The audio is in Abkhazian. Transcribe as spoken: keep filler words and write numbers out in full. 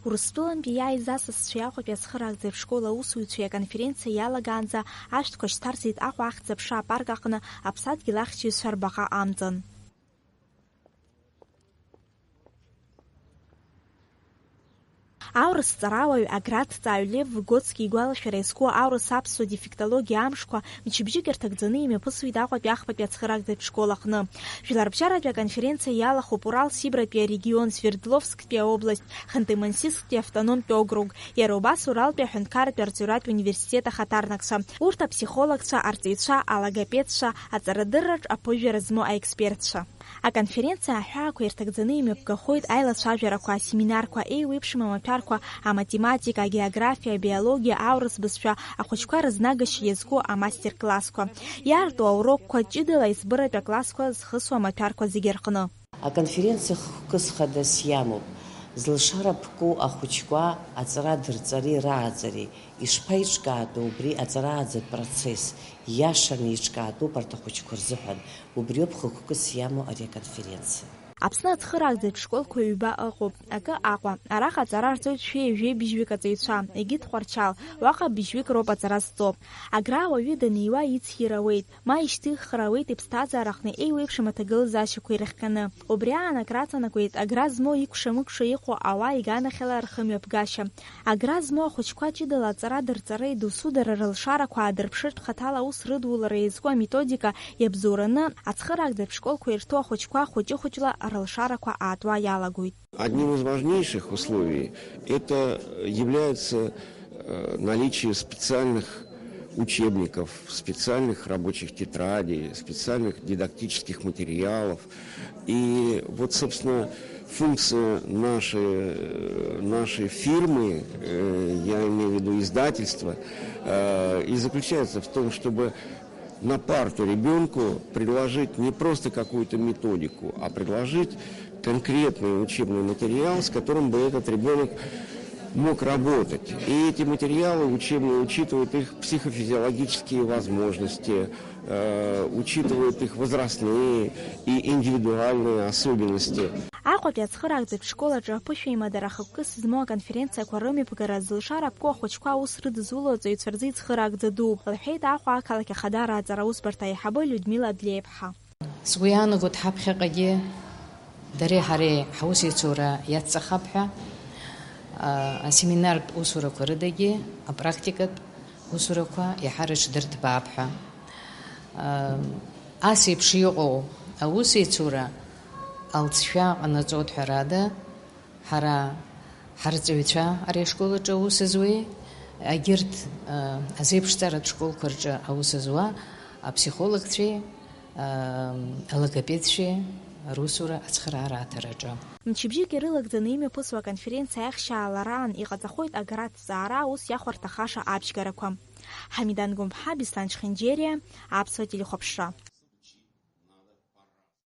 Урыстәылантәи иааиз асасцәеи Аҟәатәи ацхыраагӡатә школ аусзуҩцәеи аконференциа иалагаанӡа ашәҭқәа шьҭарҵеит Аҟәа ахьӡ-аԥша апарк аҟны аԥсадгьыл ахьчаҩцәа рбаҟа амҵан. Аурыс ҵарауаҩ, аграҭҵааҩ Лев Выготски игәалашәара иазку аурыс-аԥсуа дефектологиа амшқәа мчыбжьык ирҭагӡаны имҩаԥысуеит Аҟәатәи ахԥатәи ацхыраагӡатә школ аҟны. Жәларбжьаратәи аконференциа иалахәуп Урал Сибратәи арегион, Свердловсктәи аобласть, Ханты-Мансийсктәи автономтә округ, иара убас Уралтәи аҳәынҭқарратәи арҵаҩратә университет ахаҭарнакцәа, урҭ аԥсихологцәа, арҵаҩцәа, алогопедцәа, аҵарадырраҿ аԥыжәара змоу аекспертцәа. Аконференциа аҳәаақәа ирҭагӡаны имҩаԥгахоит аилацәажәарақәа, асеминарқәа, еиуеиԥшым амаҭәарқәа, аматематика, агеографиа, абиологиа, аурыс бызшәа, ахәыҷқәа рызнагашьа иазку амастер-классқәа, иаарту аурокқәа, ҷыдала аиҵбыратә аклассқәа зхысуа амаҭәарқәа зегьы рҟны. Аконференциа хықәкыс хадас иамоуп, зылшара ԥку ахәыҷқәа аҵара дырҵареи рааӡареи ишԥаиҿкаатәу убри аҵарааӡатә процесс, ииашаны еиҿкаатәуп арҭ ахәыҷқәа рзыҳәан, убриоуп хықәкыс иамоу ари аконференциа. Аԥсны ацхыраагӡатә школқәа ҩба ыҟоуп, акы Аҟәа, араҟа аҵара рҵоит шәи ҩажәи быжьҩык аҵаҩцәа, егьи Тҟәарчал, уаҟа быжьҩык роуп аҵара зҵо. Агра ауаҩы даниуа ицхьыр ауеит, ма ишьҭыхра ауеит иԥсҭазаараҟны еиуеиԥшым аҭагылазаашьақәа ирыхҟьаны. Убри аан акраҵанакуеит агра змоу икәша-мыкәша иҟоу ауаа иганахьала рхымҩаԥгашьа. Агра змоу ахәыҷқәа ҷыдала аҵара дырҵареи досу дара рылшарақәа аадырԥшыртә хаҭала аус рыдулара иазку аметодика иабзоураны ацхыраагӡатә школқәа ирҭоу ахәыҷқәа хәыҷы-хәыҷла рылшарақәа аатуа иалагоит. Одним из важнейших условий это является э, наличие специальных учебников, специальных рабочих тетрадей, специальных дидактических материалов. И вот, собственно, функция нашей, э, нашей фирмы, э, я имею в виду издательства, э, и заключается в том, чтобы на парту ребенку предложить не просто какую-то методику, а предложить конкретный учебный материал, с которым бы этот ребенок мог работать. И эти материалы учебные учитывают их психофизиологические возможности, э, учитывают их возрастные и индивидуальные особенности. Аҟәатәи ацхыраагӡатә школ аҿы аԥышәеимадара хықәкыс змоу аконференциақәа рымҩаԥгара зылшара ԥку ахәыҷқәа аус рыдызуло аҵаҩцәа рзы ицхыраагӡа дууп, лҳәеит Аҟәа ақалақь ахадара аҵара усбарҭа аиҳабы Людмила Адлеиԥҳа. Сгәы иаанагоит ҳаԥхьаҟагьы дареи ҳареи ҳаусеицура иацҵахап ҳәа, а, асеминартә усурақәа рыдагьы апрактикатә усурақәа иаҳа рыҽдырҭбаап ҳәа. А, ас еиԥш иҟоу аусеицура алҵшәа ҟанаҵоит, ҳәарада, ҳара ҳарҵаҩцәа ари ашкол аҿы аус зуеи, егьырҭ, а, азеиԥшҵаратә школқәа рҿы аус зуа аԥсихологцәеи, а, алогопедцәеи русура ацхыраара аҭараҿы. Мчыбжьык ирылагӡаны имҩаԥысуа аконференциа аихшьаалараан иҟаҵахоит агра аҭҵаара аус иахәарҭахаша абжьгарақәа. Ҳамидан Гәымԥҳа, Беслан Чхинџьериа, Аԥсуа телехәаԥшра.